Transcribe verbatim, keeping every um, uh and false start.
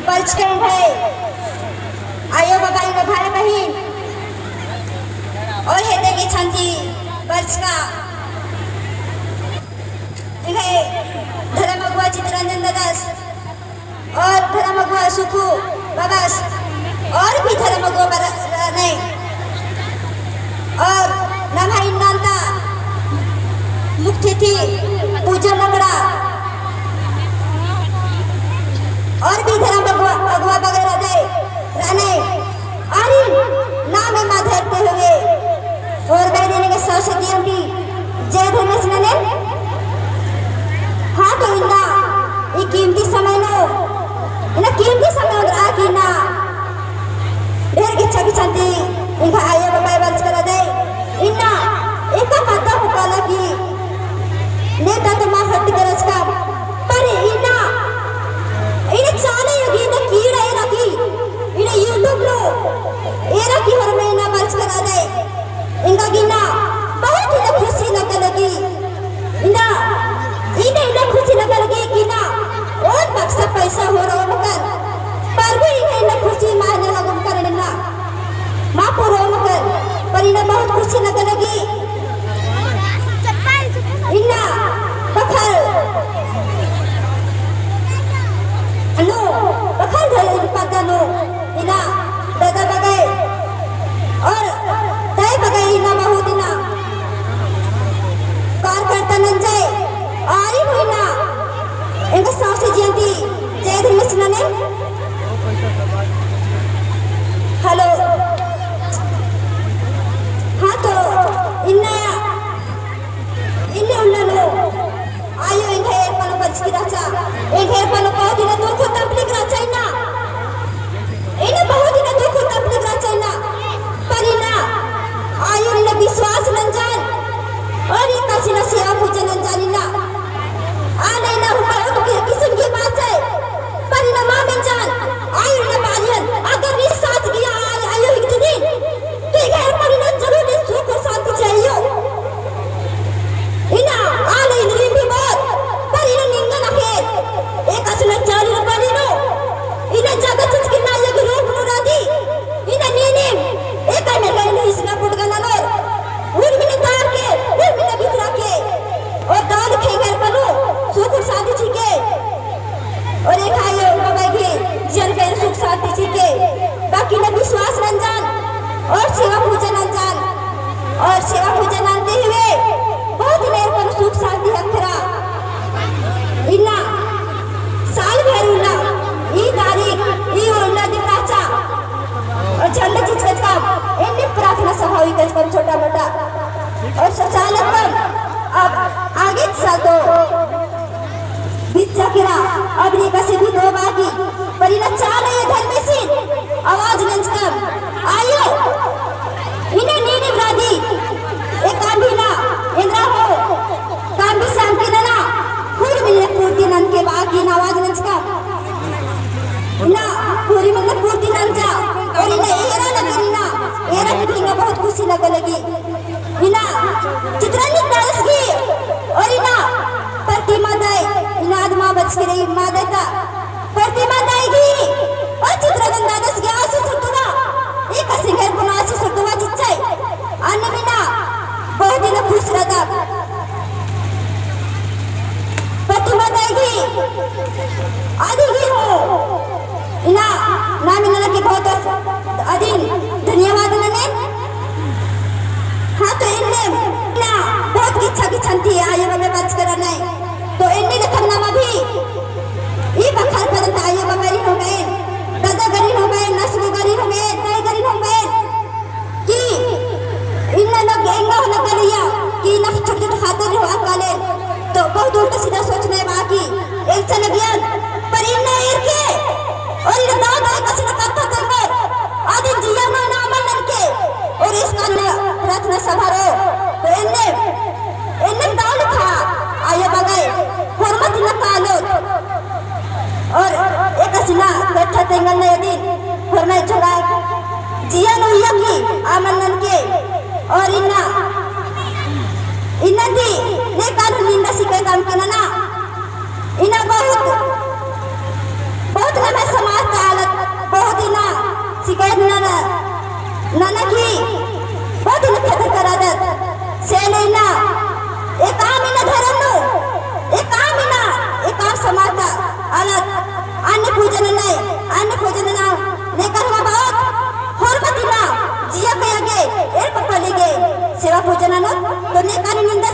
बरचका एंग्है आयो बाबा, एंग्है भाई बहिन, और हेद्दे गे छांटी बरचका एंग्है धर्म अगुवा चितरंजन ददस, और धर्म अगुवा सुखू बाबस, और भी धर्म अगुवा बरचका रअनय, और नम्है इन्ना ता मुख्य अतिथि पूजा लकड़ा, और भी धर्म अगुवा, अगुवा वगैरह दे रअनय, आरिन नाम एमा धरते हुए, और बैरिन गे सौंसे जिया ती जय धर्मेस नने। हाँ, तो इन्ना ई कीमती समय नू, इन्ना कीमती समय नू आके इन्ना ढेर गिच्छा गिच्छा ती एंग्है आयो बाबा बरचका रअदय। इन्ना एका पद्दा हूँ काला की नेता तो मा हट करचका, पर इन्ना, इन्ना चाला योगी इन्ना कीड़ा एरा की, इन्ना YouTube नू एरा की होरमा इन्ना बरचका रअदय। एंगा गे इन्ना बहुत इन्ना खुशी लग्गा लगी। इन्ना, इन्ना, इन्ना खुशी लग्गा लगी कि इन्ना ओन बक्सा पैसा होरओ मकर, पर भी इन्ना, इन्ना खुशी माने लगो मकर इन्ना मा पूरो मकर, पर इन्ना बहुत खुशी लग्गा लगी। इन्ना बखल नू, बखल धरे पद्दा नू इन्ना दादा बग्गे और दाई बग्गे इन्ना बहुत इन्ना कार्यकर्ता नंजय, आरिन हूँ इन्ना एंग्है सौंसे जिया ती जय धर्मेस नने। Hello। हाँ, तो इन्ना इन्ने उल्ला नू आयो एंग्है एड़पा नू बरचकी रहचा। एंग्है एड़पा नू बहुत इन्ना दुख तकलीफ रहचा इन्ना। इन्ना बहुत इन्ना दुख तकलीफ रहचा इन्ना। पर इन्ना आयो इन्ना विश्वास नंजन और एकासे इन्ना सेवा पूजा नंजन इन्ना। आने इन्ना बहुत किसिम की बात है। पर इन्ना मा मेंजन, आयो इन्ना बारियन, अगर निस्सास गिया आयो, आयो हिकदय दिन, तो एंग्है एड़पा नू इन्ना जरूर सुख और शांति चाहिए। इन्ना आने इन्ना नीम भी बहुत, पर इन्ना निंगन अखेर एकासे इन्ना चाली रुपया नीनो, इन्ना जगह चिचकी इन्ना आयो गे रूप नू रअदी, इन्ना नीनिम एका मेगा इन्ना हिसना पुटगा ननोर, उर्मिन तार के, उर्मिन भितरा के, और दव लिखे एंग्है एड़पा नू सुख और शांति चिके। और एंग्है आयो बाबा गे जियन गे सुख शांति चिके, बाकी इन्ना विश्वास नंजन और सेवा पूजा नंजन और सेवा पूजा नंजते हुए बहुत इन्ना एड़पा नू सुख शांति हथरा। इन्ना साल भर उल्ला ई तारीख ई उल्ला दिन रहचा और झंडा चिचकचकम एन्ने प्रार्थना सभा हुई कचकम छोटा मोटा और शौचालय कम। अब आगे साल तो बिच्चा केरा, अब नी कसे भी दो बाकी, पर इन्ना चाला आयो धर्मेसिन आवाज नंजकम, आयो, इन्ना नीनिम रअदी, एका भी इन्ना, एन्दरा हो, काम भी शाम के नना, खुद मिलने पूर्ति ननके बाकी इन्ना आवाज नंजकम। इन्ना, पूरी मतलब पूर्ति नंजा, और इन्ना एरा लगे इन्ना, एरा की इन्ना बहुत खुशी लगे लगी। इन्ना चितरंजन दादस गही और इन्ना प्रतिमा दाई, इन्ना आद मा बरचकी रई मा दाई ता। प्रतिमा दाई गही और चितरंजन दादस गही आशीष और दुआ, एकासे एंग्है एड़पा नू आशीष और दुआ चिच्चय। अन्नेम इन्ना बहुत इन्ना खुश रअदम। प्रतिमा दाई गही, अदिन गही हूँ इन्ना नाम इन्ना ननके बहुत अदिन धन्यवाद नने। हाँ, तो इन्ने इन्ना बहुत गिच्छा गिच्छन ती आयो बाबे बरचका रअनय। तो इन्ने लेखन नाम अभी ई बखर परत आयो बाबे गरी होंगेन, दादा गरी होंगेन, नसगो गरी होंगेन, दाई गरी होंगेन। कि इन्ना लग, एंगा लग्गा लिया कि इन्ना छोटे छोटे खातिर रहो अकाले, तो बहुत उल्टा सीधा सोचने बाकी एल्चा लगियन, पर इन्ना एरके और इन्ना दाव दाव कछनखरता तेंगोर, अदिन जिया नू इन्ना अमल ननके और इसका इन्ना प्रार्थना सभा रओ, तो इन्ने, इन्ने दाव लेखा आयो बग्गे होरमत इन्ना कालोत। और एकासे इन्ना कत्था तेंगोन अदिन होरमय झोंका जिया नू उइया की अमल ननके। और इन्ना, इन्ना ती ने कानून निंदा सिकायत अमके नना। इन्ना बहुत, बहुत नम्है समाज ता नना की बहुत ही नखतर करादत। से लेना एकाम इन्ना धरम नू, एकाम इन्ना, एकाम समाज ता आलर अन्न पूजन ननय, अन्न पूजन नना नेका हूँ बहुत होरमत इन्ना जिया कया गे, एड़पा पल्ली गे सेवा पूजन ननोत। तो नेका नू निंदा